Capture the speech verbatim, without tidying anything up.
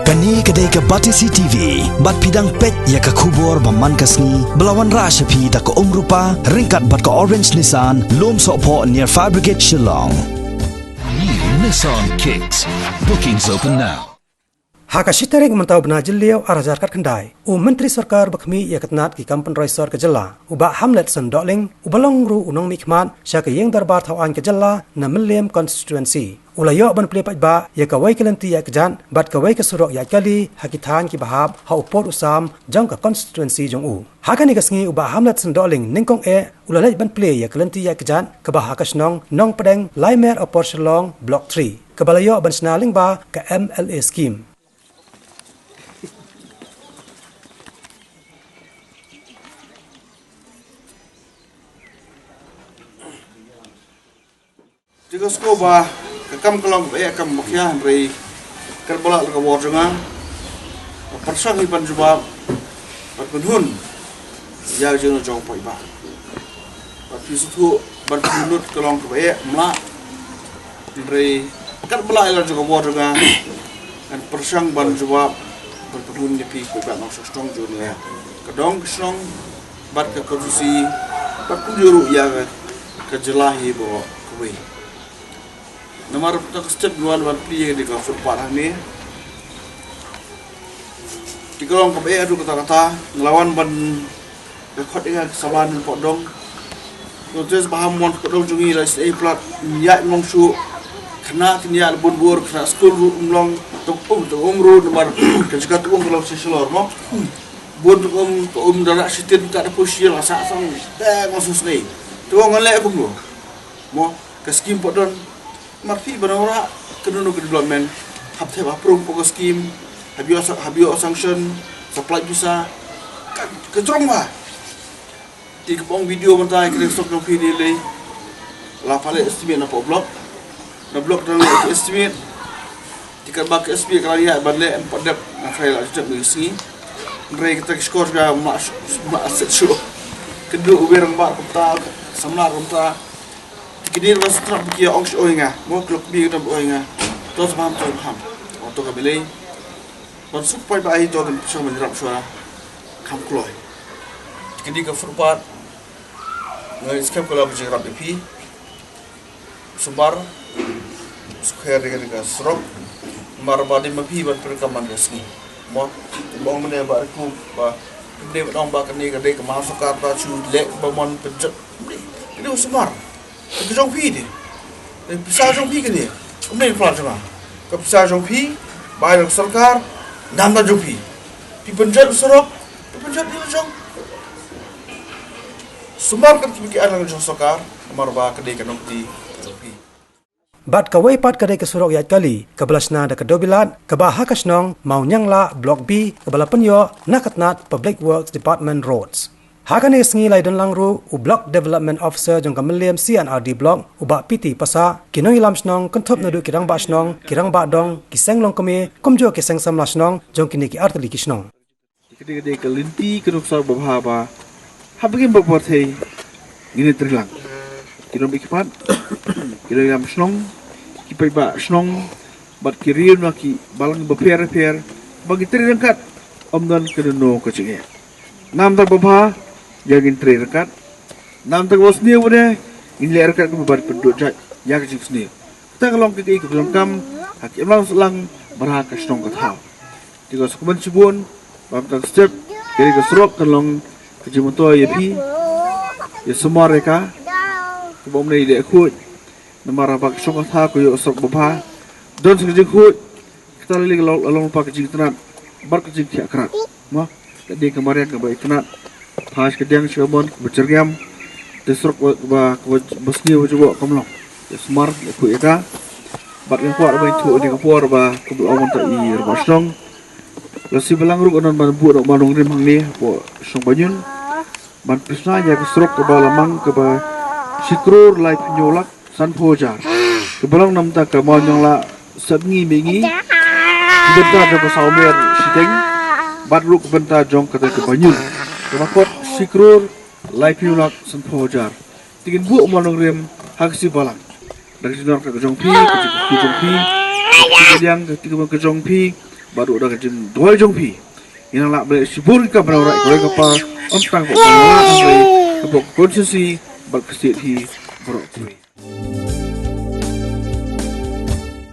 Kane ka dei ka Batesi T V, bad phi dang peit ïa ka khubor ba man ka sngi, ba la wanrah sha phi da ka Umrupa, ryngkat bad ka Orange Nissan, Lumsohphoh near Fire Brigade Shillong. New Nissan Kicks. Bookings open now. Ha ka shi tarik mynta u bnai Jylliew ar hajar khatkhyndai, u Myntri Sorkar ba khmih ïa ka tnat ki kam pynroi sor ka jylla, u Bah Hamletson Dohling, uba long ruh u nongmihkhmat sha ka Ïing Dorbar Thaw Aiñ ka jylla na Mylliem Constituency, u la ïoh ban plie paidbah ïa kawei ka lynti ïaid kjat bad kawei ka surok ïaid kali ha ki thaiñ kiba hap ha u pud u sam jong ka constituency jong u. Ha kane ka sngi u Bah Hamletson Dohling nyngkong eh u la leit ban plie ïa ka lynti ïaid kjat kaba ha ka shnong Nongpdeng, Laimer Upper Shillong, Block three, kaba la ïoh ban shna lyngba ka M L A scheme. Te nga sngew ba ka kam ka long kaba eh kam ba khia, hynrei katba lah la ka bor jong nga, nga pyrshang hi ban jubab, ban pynhun ïa ka jingno jong paidbah. Bad phi sngewthuh, ban pynlut ka long kaba eh, ym lah. Hynrei katba lah ïa la jong ka bor jong nga, ngan pyrshang ban jubab, ban pynhun ïa phi paidbah nongshong shnong jong nga, ka dong ka shnong bad ka constituency, bad kumjuh ruh ïa ka, ka jylla hi baroh kawei. Namar ta ka step ngi wan ban plie ïa ka footpath hangne. Te ka long kaba eh haduh katta katta, nga la wan ban, ka khot ïa nga ka Saban Pokdong. Notice ba ha mon Pokdong jong ngi la sdei plat, ïa nong shu. Khynnah kin ïa bun bur, khynnah skul ruh ym long, tang um, tang um ruh namar ka jaka tang um ka long shisha lor mo. Bun tang um, tang um da rak shitin ka da push ïa la sa sang. Te ngong shu sdei. Te ngong leh kumno. Mo, ka scheme pat don. Mar phi ba nang rah, kano kano ka development, hap thep hap rung pok ka scheme, hap ïoh sa-, hap ïoh sanction, supply pisa, ka, ka jrong ba. Te ka bong video mynta, ka dei sok jong phi dei lei. La pale estimate na pok block. Na block dang leh estimate. Te katba ka estimate ka la ïa ban leh, em pat dep, na khlei la jep ni sngi. Hynrei kata ka score ka ma, ma set shuh. Ka dei u wer ba kumta, samla kumta. Te kine ba strap ki ong shu oi nga, mo klok bi kata oi nga. To sbam to ham. O to ka bilei. Ban suk pai ba ai to kan shu ban rap shwa. Kham kloi. Te kine ka footpath. Nga skhem ka la ba jing rap ïa phi. Sumar. Sukher ri ka surok. Mar ba di ma phi ban pyrkhat man ka sngi. Mo. Bong mane ba ku ba. Kane ba dong ba kane ka dei ka ma sorkar ta shu leh ba mon pynjot. Kane u sumar. Ka jong phi de. Ka pisa jong phi kane. Kumne pla jong nga. Ka pisa jong phi, bai jong sorkar, nam na jong phi. Phi pynjot surok, phi pynjot ni jong. Sumar kan ki ki alang jong sorkar, mar ba ka dei ka nongti jong phi. Bad kawei pat ka dei ka surok ïaid kali, kaba la shna da ka dewbilat, kaba ha ka shnong Mawniangla Block B, kaba la pynïoh na ka tnat Public Works Department Roads. Ha kane ka sngi la ïadon lang ruh u Block Development Officer jong ka Mylliem C and R D Block, u Bah P T Passah, ki nongïalam shnong, kynthup naduh ki rangbah shnong, ki rangbah dong, ki seng longkmie, kumjuh ki seng samla shnong jong kine ki artylli ki shnong. Ka dei, ka dei ka lynti ka nuksa babha ba haba ngim ba pyrthei ngin ïa trei lang. Ki nongmihkhmat, ki nongïalam shnong, ki paidbah shnong, bad ki riew na ki balang bapher bapher ba ngi trei ryngkat, ym don kano kano ka jingeh. Namar ba bha ïa ngin trei ryngkat. Namar ba sniew ne ngin leh ryngkat kumba ban pynduh jait ïa ka jingsniew. Kata ka long ka dei ka jong kam ha ki imlang sahlang bad ha ka shnong ka thaw. Te ka sukman shibun ba mynta ka step ka dei ka surok ka long ka jingmyntoi ïa phi, ïa sumar ïa ka. Kaba ym ne leh khuid. Namar ba ka shnong ka thaw ka ïoh surok babha. Don sa ka jingkhuid. Kata lei ka long, long pa ka jingtnat bad ka jingkhiah krat. Mo, ka dei ka mariang kaba itynnat. Pha shi ka diang shi ka mon kaba jyrngiam. Te surok ba, ba, kaba, ba sniew ba jubok kam long. Ïa sumar, ïa khuid ïa ka. Bad ka kwah ba ithuh ïa ka por ba kaba long mynta i rangbah shnong. La shu balang ruh ka don ban buh noh ma nongrim hangne hapoh shnong Banyun. Ban pynshna ïa ka surok kaba la mang kaba shi klur laiphew hynñiew lak sanphew hajar. Kaba long na bynta ka Mawniangla Sepngi Mihngi. Ka bynta jong ka Sawmer Shiteng. Bad ruh ka bynta jong kata ka Banyun. Kaba khot shi klur laiphew hynñiew lak sanphew hajar. Te kin buh ma nongrim ha ka shi balang. Da ka jingdon ka jong phi, ka jingkyrkhu jong phi. Ka jingdon ka jong phi. bad ruh da ka jingduwai jong phi. Ngi nang lah ban leh shibun ka ban wanrah ka roi ka par, ym tang ka ban wanrah ka roi ka constituency bad ka state hi baroh kawei.